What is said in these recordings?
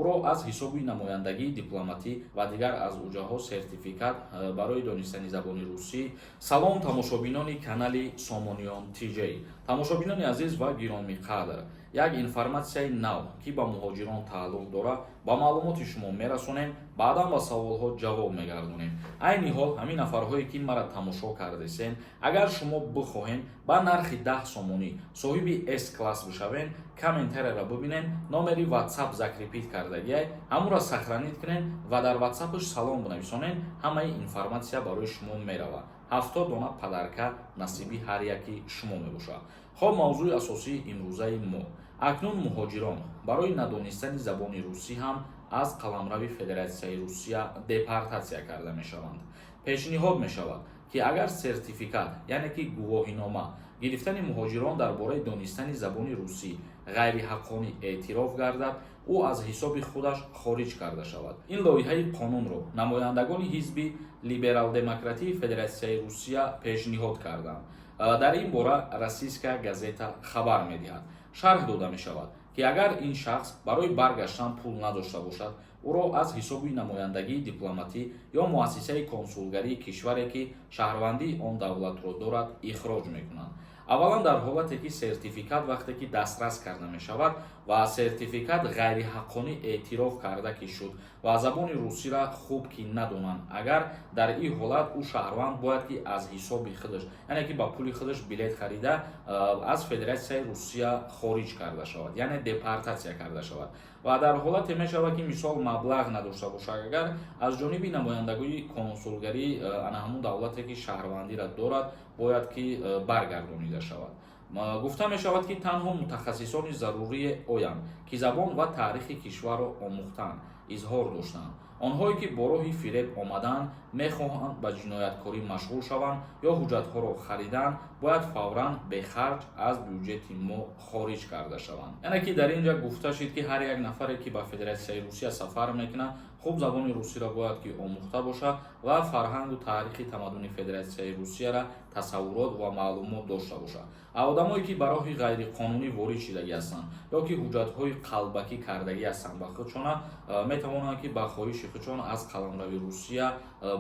Ӯро аз ҳисоби намояндагии дипломатӣ ва дигар аз уҷаҳо сертификат барои донистани забони русӣ. Салом, тамошобинони канали Сомониён ТЖ, тамошобинони азиз ва гиромиқадр. Як информатсияи нав, ки ба муҳоҷирон тааллуқ дорад, ба маълумоти шумо мерасонем, баъдан ба саволҳо ҷавоб мегардонем. Айни ҳол ҳамин нафарҳое, ки мара тамошо кардесен, агар шумо бихоҳем ба нархи 10 сомонӣ соҳиби С класс бишавен, комментарияро бибинен, номери WhatsApp закрепить кардагиай, ҳамуро сохранить кунен ва дар WhatsAppш салом бинависонен, ҳамаи информатсия барои шумо меравад. 70 дона подарка насиби ҳар яки шумо мебошад. Хоб, мавзӯи асосии имрӯзаи мо: акнун муҳоҷирон барои надонистани забони русӣ ҳам аз қаламрави Федератсияи Русия депортатсия карда мешаванд. Пешниҳод мешавад, ки агар сертификат, яъне ки гувоҳинома гирифтани муҳоҷирон дар бораи донистани забони русӣ ғайриҳаққонӣ эътироф гардад, ӯ аз ҳисоби худаш хориҷ карда шавад. Ин лоиҳаи қонунро намояндагони ҳизби Либерал-демократии Федератсияи Русия пешниҳод карданд. Дар ин бора «Российская газета» хабар медиҳад. Шарҳ дода мешавад, ки агар ин шахс барои баргаштан пул надошта бошад, ӯро аз ҳисоби намояндагии дипломатӣ ё муассисаи консулгарии кишваре, ки шаҳрвандии он давлатро дорад, ихроҷ мекунанд. Аввалан, дар ҳолате ки сертификат вақте ки дастрас карда мешавад ва сертификат ғайриҳаққонӣ эътироф карда ки шуд ва забони русиро хуб ки надонанд агар, дар ин ҳолат ӯ шаҳрванд бояд ки аз ҳисоби худаш, яъне ки ба пули худаш билет харида, аз Федератсияи Русия хориҷ карда шавад, яъне депортатсия карда шавад. Ва дар ҳолате мешавад, ки мисол маблағ надошта бошад агар, аз ҷониби намояндагии консулгарӣ ана ҳамун давлате, ки шаҳрвандиро дорад, бояд ки баргардонида шавад. Гуфта мешавад, ки танҳо мутахассисони зарурие оянд, ки забон ва таърихи кишварро омӯхтаанд, изҳор доштанд. Онҳое, ки бо роҳи фиреб омадаанд, мехоҳанд ба ҷинояткорӣ машғул шаванд ё ҳуҷҷатҳоро харидаанд, бояд фавран бехарҷ аз бюҷети мо хориҷ карда шаванд. Яъне ки дар ин ҷа гуфта шид, ки ҳар як нафаре, ки ба Федератсияи Русия сафар мекунад, хуб забони русиро бояд ки омӯхта бошад ва фарҳангу таърихи тамаддуни Федератсияи Русияра тасаввурот ва маълумот дошта бошад. А одамое, ки ба роҳи ғайриқонунӣ ворид шидагӣ ҳастанд ё ки ҳуҷҷатҳои қалбакӣ кардагӣ ҳастанд ба худшона, метавонанд, ки ба хоҳиши худшон аз қаламрави Русия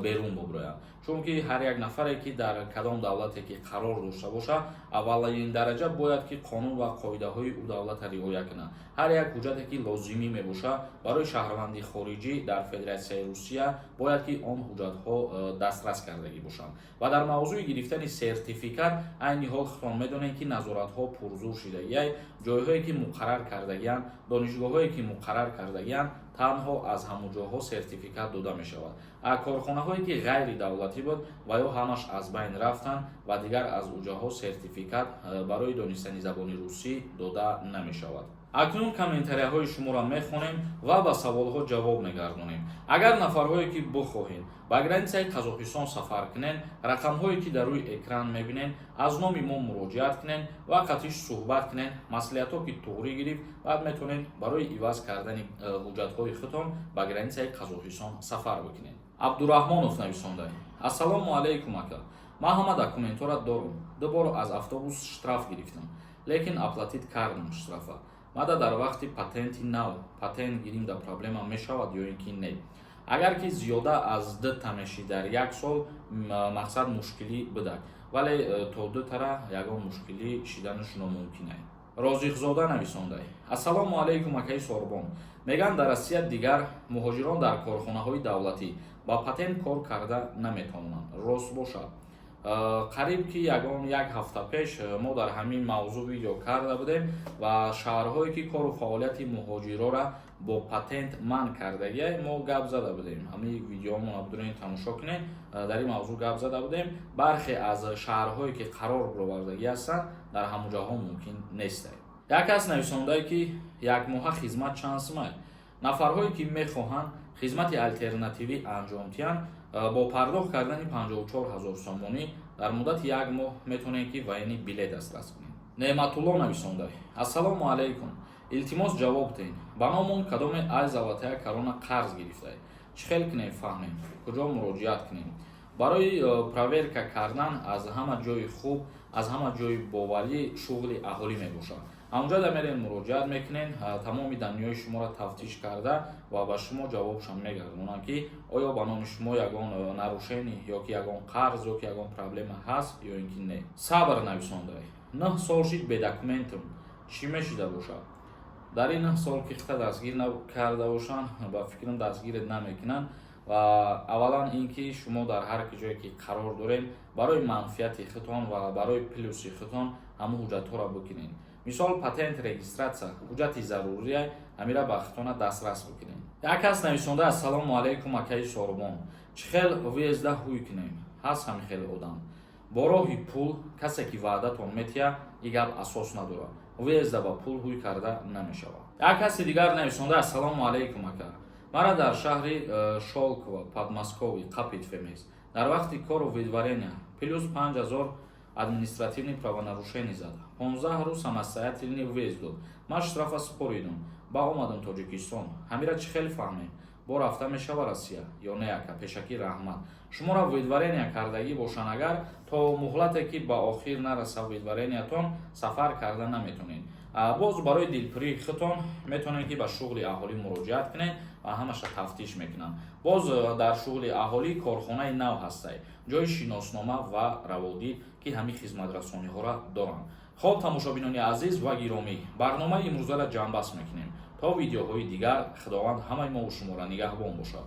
берун буброянд, чунки ҳар як нафаре, ки дар кадом давлате ки қарор дошта бошад, аввалин дараҷа бояд ки қонун ва қоидаҳои ӯ давлата риоя кунад. Ҳар як ҳуҷҷате, ки лозимӣ мебошад барои шаҳрванди хориҷӣ дар Федератсияи Русия, бояд ки он ҳуҷҷатҳо дастрас кардагӣ бошанд. Ва дар мавзӯи гирифтани сертификат, айни ҳол худтон медонед, ки назоратҳо пурзур шидагиай. Ҷойҳое, ки муқаррар кардагианд, донишгоҳҳое, ки муқаррар кардагианд, танҳо аз ҳамон ҷоҳо сертификат дода мешавад. А корхонаҳое, ки ғайридавлатӣ буд ва ё ҳамаш аз байн рафтанд ва дигар аз уҷаҳо сертификат барои донистани забони русӣ дода намешавад. Акнун комментарияҳои шуморо мехонем ва ба саволҳо ҷавоб мегардонем. Агар нафарҳое, ки бихоҳед ба границаи Қазоқистон сафар кунед, рақамҳое, ки дар рӯи экран мебинед, аз номи мо муроҷиат кунед ва қатиш суҳбат кунед. Маслиҳатҳо ки туғрӣ гирифт, баъд метавонед барои иваз кардани ҳуҷҷатҳои худтон ба границаи Қазоқистон сафар бикунед. Абдураҳмонов нависонда: «Ассалому алайкум, ака. Ман ҳама документҳоро дорум. Ду бор аз автобус штраф гирифтам, лекин оплатить кардам штрафа. Мада дар вақти патенти нав патент гирим да проблема мешавад ё ин ки не?» Агар ки зиёда аз дута мешӣ дар як сол, мақсад мушкилӣ бидак, вале то дутара ягон мушкилӣ шиданаш номумкин ай. Розиқзода нависондай: «Ассалому алайкум, акаи Сорбон. Мегӯянд, дар Россия дигар муҳоҷирон дар корхонаҳои давлатӣ ба патент кор карда наметавонанд. Рост бошад?» Қариб ки ягон як ҳафта пеш мо дар ҳамин мавзӯъ видео карда будем ва шаҳрҳое, ки кору фаъолияти муҳоҷирора бо патент манъ кардагия, мо гап зада будем. Ҳамин видеомона бидурен, тамошо кунед. Дар ин мавзӯъ гап зада будем. Бархе аз шаҳрҳое, ки қарор баровардагӣ ҳастанд, дар ҳамон ҷоҳо мумкин нестад. Як кас нависондае, ки якмоҳа хизмат чанд сумай? Нафарҳое, ки мехоҳанд хизмати алтернативӣ анҷом диҳанд, бо пардохт кардани 54 ҳазор сомонӣ дар муддати як моҳ метавонед, ки военный билет дастрас кунед. Неъматулло нависонда: «Ассалому алайкум, илтимос, ҷавоб диҳед. Ба номон кадоме ай «Золотая корона» қарз гирифтае. Чӣ хел кунем, фаҳмем, куҷо муроҷиат кунем?» Барои проверка кардан аз ҳама ҷои хуб, аз ҳама ҷои боварӣ «Шуғли аҳолӣ» мебошад. Ҳамунҷода мерен, муроҷиат мекунен, тамоми данные ҳои шуморо тафтиш карда ва ба шумо ҷавобшон мегардонанд, ки оё ба номи шумо ягон нарушение ё ки ягон қарз, ё ки ягон проблема ҳаст ё ин ки не. Сабр нависондай: 9 сол шид бе документум, чӣ мешида бошад? Дар ин 9 сол ки хита дастгир накарда бошанд, ба фикрам, дастгирет намекунанд. Ва аввалан ин ки шумо дар ҳар ки ҷое ки қарор дорем, барои манфиати худтон ва барои плюси худтон ҳамун ҳуҷҷатҳоро бикунед. Мисол, патент, регистрация ҳуҷҷати зарурия, ҳамира ба худтона дастрас бикунед. Як кас нависонда: «Ассалому алайкум, акаи Сорбон, чӣ хел въезд а ҳуй кунем?» Ҳаст ҳами хел одам бо роҳи пул. Касе ки ваъдатон метиҳа, и гап асос надорад, въезд а ба пул ҳуй карда намешавад. Як каси дигар нависонда: «Ассалому алайкум, ака, мара дар шаҳри Шолково, Подмосковье, қапид ФМС дар вақти кору выдворения, плюс 5000 административный правонарушений зад, 15 рӯз самостоятельный въезд дод. Ман штрафа супоридум, ба омадам Тоҷикистон. Ҳамира чӣ хел фаҳмем, бо рафта мешава Россия ё не, ака? Пешакӣ раҳмат». Шуморо выдворения кардагӣ бошанд агар, то муҳлате ки ба охир нараса выдворения тон, сафар карда наметонед. Боз барои дилпурии худтон метавонед, ки ба шуғли аҳолӣ муроҷиат кунед ва ҳамаша тафтиш мекунанд. Боз дар шуғли аҳолӣ корхонаи нав ҳастай, ҷои шиноснома ва раводид, ки ҳамин хизматрасониҳоро доранд. Хоб, тамошобинони азиз ва гиромӣ, барномаи имрӯзаро ҷамъбаст мекунем. То видеоҳои дигар Худованд ҳамаи мову шуморо нигаҳбон бошад.